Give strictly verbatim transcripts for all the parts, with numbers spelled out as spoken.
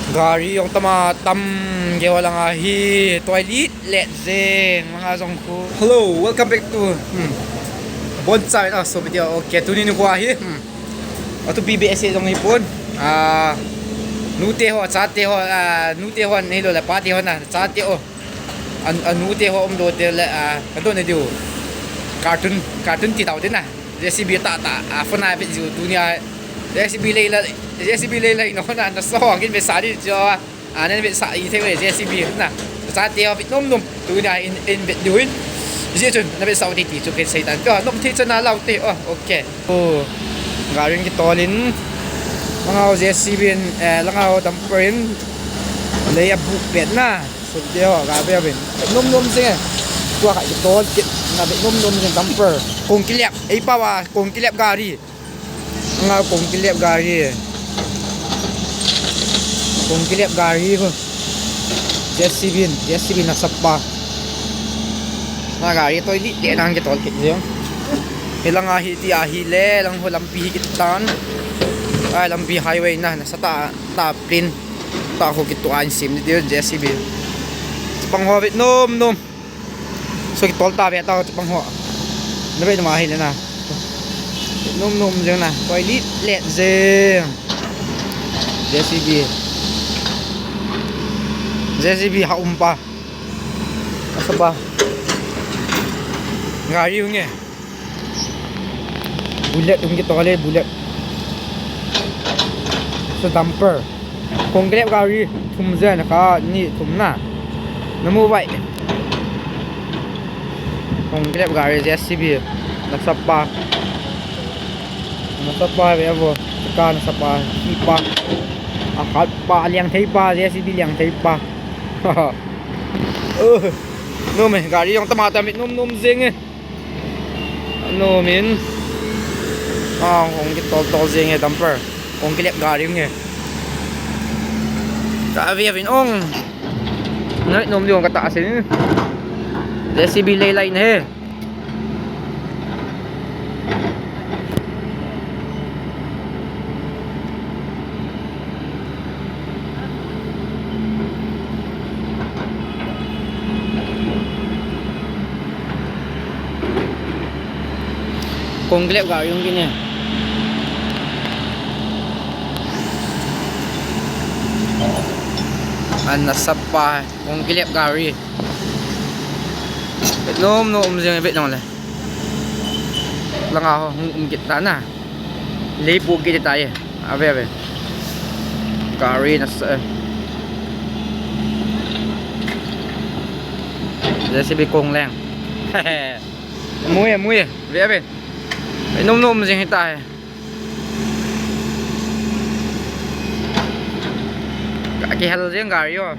Gari jong tam a tam, keiho langa hi toilet let jeng, langa jong khu. Hello, welcome back to, hmm. Bon cha na so video. Okay, tuni nikho hi, hmm. Atu P B S jong hi pon. Ah, nute ho, chate ho, ah, nute ho, nei lo le pate ho na, chate ho. An, anu te ho um lo te le, ah, ka don diu. Cartoon, cartoon ti tau te na. J C B ta ta, ah, phone a vet diu tunia. J C B lei la, J C B lei la ino na, na so kin ve sa di jo. Ah, nen ve sa i the ve J C B na. Sa te ho vet nom nom. Tunia in, in vet diu in. Ji chun, na ve sa di ti chu ken sei tan. Ko nom thi chana lau te. Oh, okay. Oh, gari kitol in. Langa ho J C B in, eh, langa ho dumper in. Lei a bu pet na. Sum te ho, ga ve uvin. Nom nom jing e. Tua ka kitol kit na ve nom nom jing dumper. Kong kilep, ei pa va, kong kilep gari. Nga kong kilep gari. Kong kilep gari ko. J C B in, J C B na sapa. Na gari toilet te nang kitol kit jing. Hilang ahi ti ahi le, lang ho lampi hi kitan. Ai, lampi highway na, na sa ta, ta plain. Ta ho kitu an sim ni diu J C B. Chapang ho vet nom nom. So kitol ta ve ta ho chapang ho. Na vet ma hi le na. Nom nom jing na. Toilet let jing. J C B. J C B ha um pa. Asa pa. Gari hung e. Bullet um kitol e, bullet. So dumper. Kong kilep gari thum jeng na kha ni thum na. Na mu vai. Kong kilep gari J C B. Na sapa. Na sapa ve vo. Ka na sapa. Ki pa. A khat pa liang thei pa, J C B liang thei pa. Oh. Nom e, gari jong tam a tam nom nom jing e. Nom in. Ah, kong kitol tol jing e dumper. Kong kilep gari nge. Ka ve uvin ong. Nai nom diu ka ta sin. J C B lei lai ne. Kong kilep gari hung kit ne. Ana sapa, kong kilep gari. Nom nom um jing e vet nong le. Langa ho hung um kit ta na. Lei bu kit ta e. Ave, ave. Gari na sa. J C B kong leng. Mu e, mu e. Ve, ave. Nom nom jing hita e. Ka kihel jing gari ho.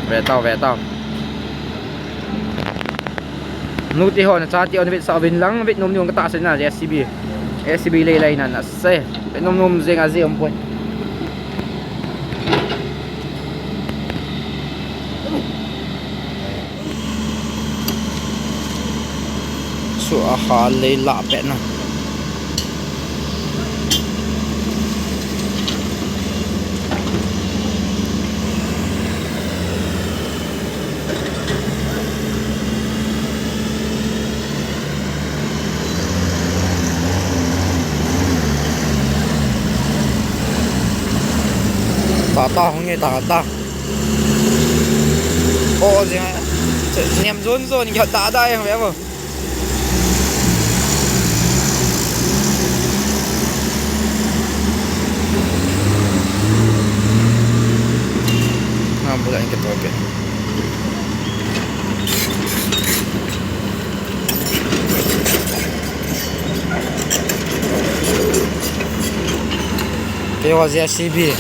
Ve tau, ve tau. Nu te ho na cha te ho na vet sa uvin lang, vet nom nom ka ta sin na J C B. J C B lei lai na na se. Vet nom nom jing a ji um poi. Su a ha lei la pet na. Ta ta hung e ta ta. O, jing a. Nem jon jon, kihot da da jeng ve vo. Na, bula in ke to ke. Keiho J C B.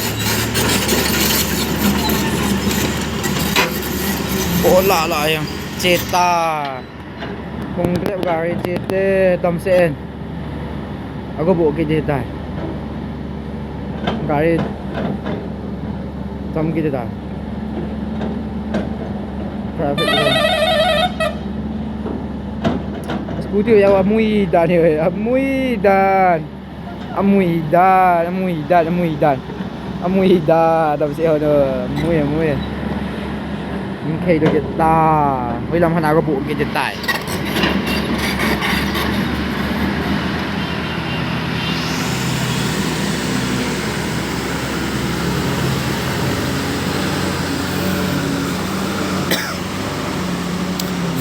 O la la jeng. Che ta. Kong kilep gari che te tam se en. Ago bo kit tai. Gari tam kit tai. Traffic jam. Scooty ho jong amui dan e, amui dan. Amui da, amui da, amui da. Amui da, da se ho do, amui, amui. Mkhei do kita. Hoi lam hana ko bu kita.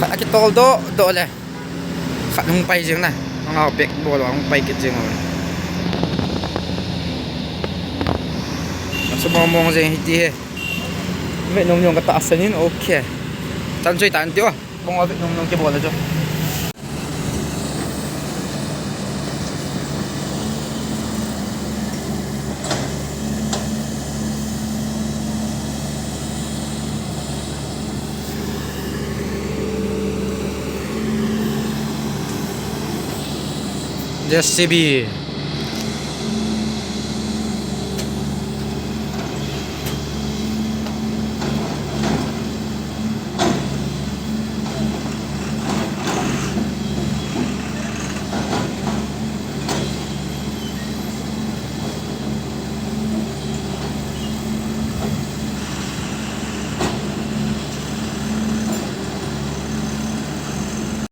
Khat akitol do, do le. Khat hung pai jing na. Hung au pek bol hung pai kit jing. Asu mong mong jing hiti he. Ve nung nung kata asanin, okay. Tan sui tan tio. Bong ave nung nung kibol ajo. J C B.